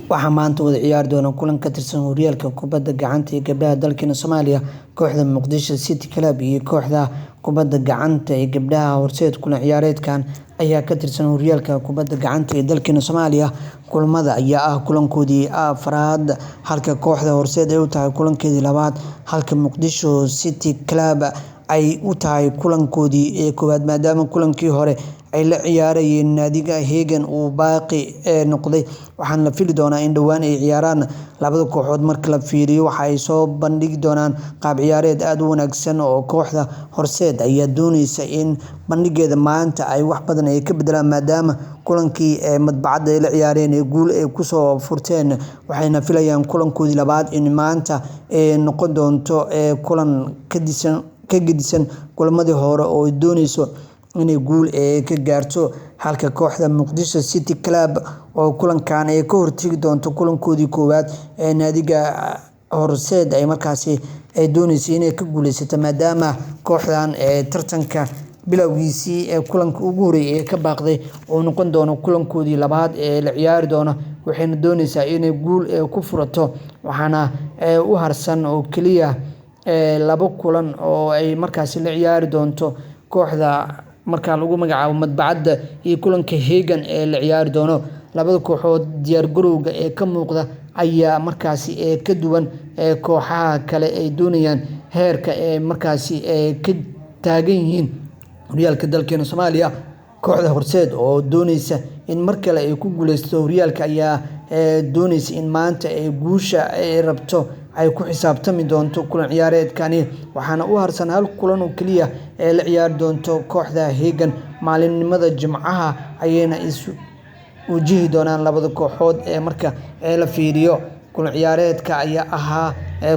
Waxaa maanta wada ciyaari doona kulan ka tirsan horyaalka kubadda gacanta ee gabdhaha dalkeena Soomaaliya, kooxda Muqdisho City Club iyo kooxda kubadda gacanta ee gabdhaha Horseed. Kulan ciyaareedkan ayaa ka tirsan horyaalka kubadda gacanta ee dalkeena Soomaaliya. Kulamada ayaa ah kulankoodii afraad, halka kooxda Horseed ay u tahay kulankeedii labaad, halka Muqdisho City Club ay u tahay kulankoodii ee koowaad, maadaama kulankii hore ay la ciyaarayeen naadiga Hegan uu baaqi noqday. Waxaana la fili doonaa in dhowaan ay ciyaaraan labada kooxood. Marka la fiiriyo, waxa ay soo bandhigi doonaan qaab ciyaareed aad u wanaagsan, oo kooxda Horseed ayaa dooneysa in bandhigeeda maanta ay wax badan ay ka bedelaan, maadaama kulankii ee Madbacadda ay la ciyaareen ee guul ay kusoo furteen. Waxayna filayaan kulankoodii labaad in maanta ay noqon doonto kulan ka gedisan kulamadii hore, oo ay dooneyso inay guul ka gaarto, halka kooxda Muqdisho City Club oo kulankan ay ka hortagi doonto kulankoodii koowaad ee naadiga Horseed ay markaasi ay dooneyso inay ka guuleysato, maadaama kooxdan ee tartanka bilowgiisii ee kulanka ugu horeeyay ee ka baaqday uu noqon doono kulankoodii labaad ee la ciyaari doono. Waxayna dooneysaa inay guul ku furato, waxaana u harsan oo keliya labo kulan oo ay markaasi la ciyaari doonto kooxda markaa lagu magacaabo Madbacadda iyo kulanka Hegan ee la ciyaari doono. Labada kooxood diyaar garowga ee ka muuqda ayaa markaasi ee ka duwan kooxaha kale ay doonayaan heerka ee markaasi ka taagan yihiin horyaalka dalkeena Soomaaliya. Kooxda Horseed oo dooneysa in mar kale ay ku guuleysato horyaalka ayaa dooneysa in maanta ay guusha ay rabto ay ku xisaabtami doonto kulan ciyaareedkani, waxaana u harsan hal kulan oo keliya ee la ciyaari doonto kooxda Hegan. Maalinimada Jimcaha ayayna is wajihi doonaan labada kooxood. Ee marka la fiiriyo, kulan ciyaareedka ayaa ahaa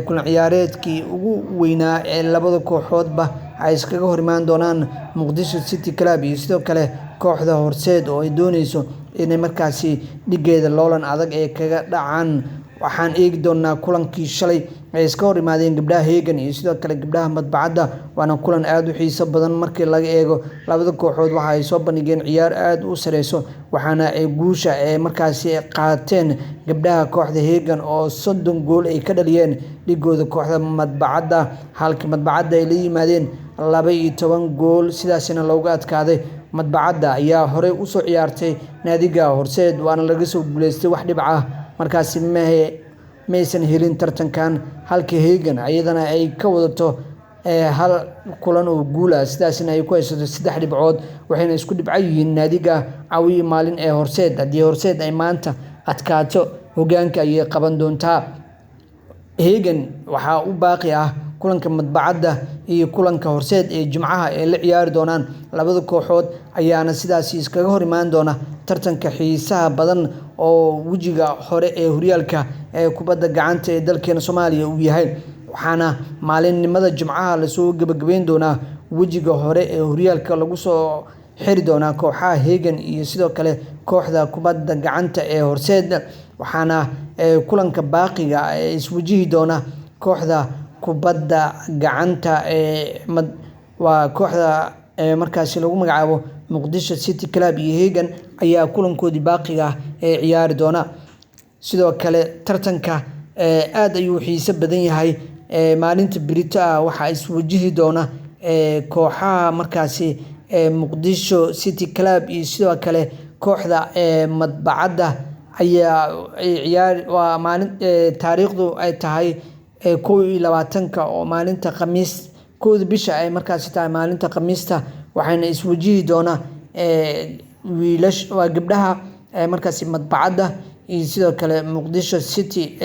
kulan ciyaareedkii ugu weynaa ee labada kooxoodba ay iskaga hor imaan doonaan, Muqdisho City Club iyo sidoo kale kooxda Horseed oo ay dooneyso inay markaasi dhigeeda loolan adag ay kaga dhacaan. Waxaan eegi doonaa kulankii shalay ay iska hor imaadeen gabdhaha Hegan iyo sidoo kale gabdhaha Madbacadda, waana kulan aada u xiiso badan. Markii laga eego labada kooxood, waxa ay soo bandhigeen ciyaar aada u sareyso, waxaana ay guusha ay markaasi qaateen gabdhaha kooxda Hegan oo 30 gool ay ka dhaliyeen dhigooda kooxda Madbacadda, halka Madbacadda ay la yimaadeen 12 gool, sidaasina looga adkaaday. Madbacadda ayaa horey usoo ciyaartay naadiga Horseed, waana laga soo guuleystay. Wax dhibca ah markaasi maysan helin tartankan, halka Hegan iyadana ay ka wadato hal kulan oo guul ah, sidaasina ay ku haysato saddex dhibcood, waxayna isku dhibco yihiin naadiga Cawiyi Maalin ee Horseed. Haddii Horseed ay maanta adkaato, hogaanka ayay qaban doontaa. Hegan waxaa u baaqi ah kulanka Madbacadda iyo kulanka Horseed ee Jimcaha ee la ciyaari doonaan. Labada kooxood ayaana sidaasi iskaga hor imaan doona tartanka xiisaha badan oo wejiga hore ee horyaalka ee kubadda gacanta ee dalkeena Soomaaliya uu yahay, waxaana maalinimada Jimcaha lasoo gebagabeyn doonaa wejiga hore ee horyaalka, lagu soo xiri doonaa kooxaha Hegan iyo sidoo kale kooxda kubadda gacanta ee Horseed. Waxaana kulanka baaqiga iswajihi doona kooxda kubadda gacanta ee waa kooxda markaasi lagu magacaabo Muqdisho City Club iyo Hegan ayaa kulankoodii baaqiga ah ee ciyaari doona. Sidoo kale tartanka aada ayuu xiiso badan yahay. Maalinta berito ah waxaa iswajihi doona kooxaha markaasi Muqdisho City Club iyo sidoo kale kooxda Madbacadda ayaa ciyaar. Waa maalin taariikhdu ay tahay 21-ka, oo maalinta Khamiis, 1-da bisha ay markaasi tahay maalinta Khamiista, waxayna iswajihi doonaa wiilash waa gabdhaha markaasi Madbacadda iyo sidoo kale Muqdisho City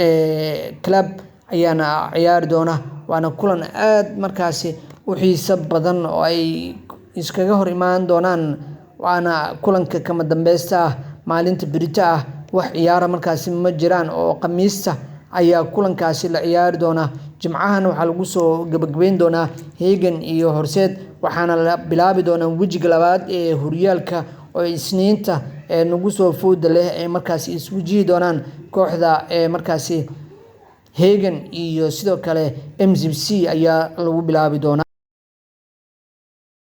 Club ayaana ciyaari doona, waana kulan aada markaasi u xiiso badan oo ay iskaga hor imaan doonaan, waana kulanka kama dambeysta ah. Maalinta berito ah wax ciyaara markaasi ma jiraan, oo Khamiista ayaa kulankaasi la ciyaari doonaa. Jimcahana waxaa lagu soo gebagabeyn doonaa Hegan iyo Horseed, waxaana la bilaabi doonaa wejiga labaad ee horyaalka oo Isniinta ee nagu soo fooda leh ay markaasi iswajihi doonaan kooxda ee markaasi Hegan iyo sidoo kale MCC ayaa lagu bilaabi doonaa.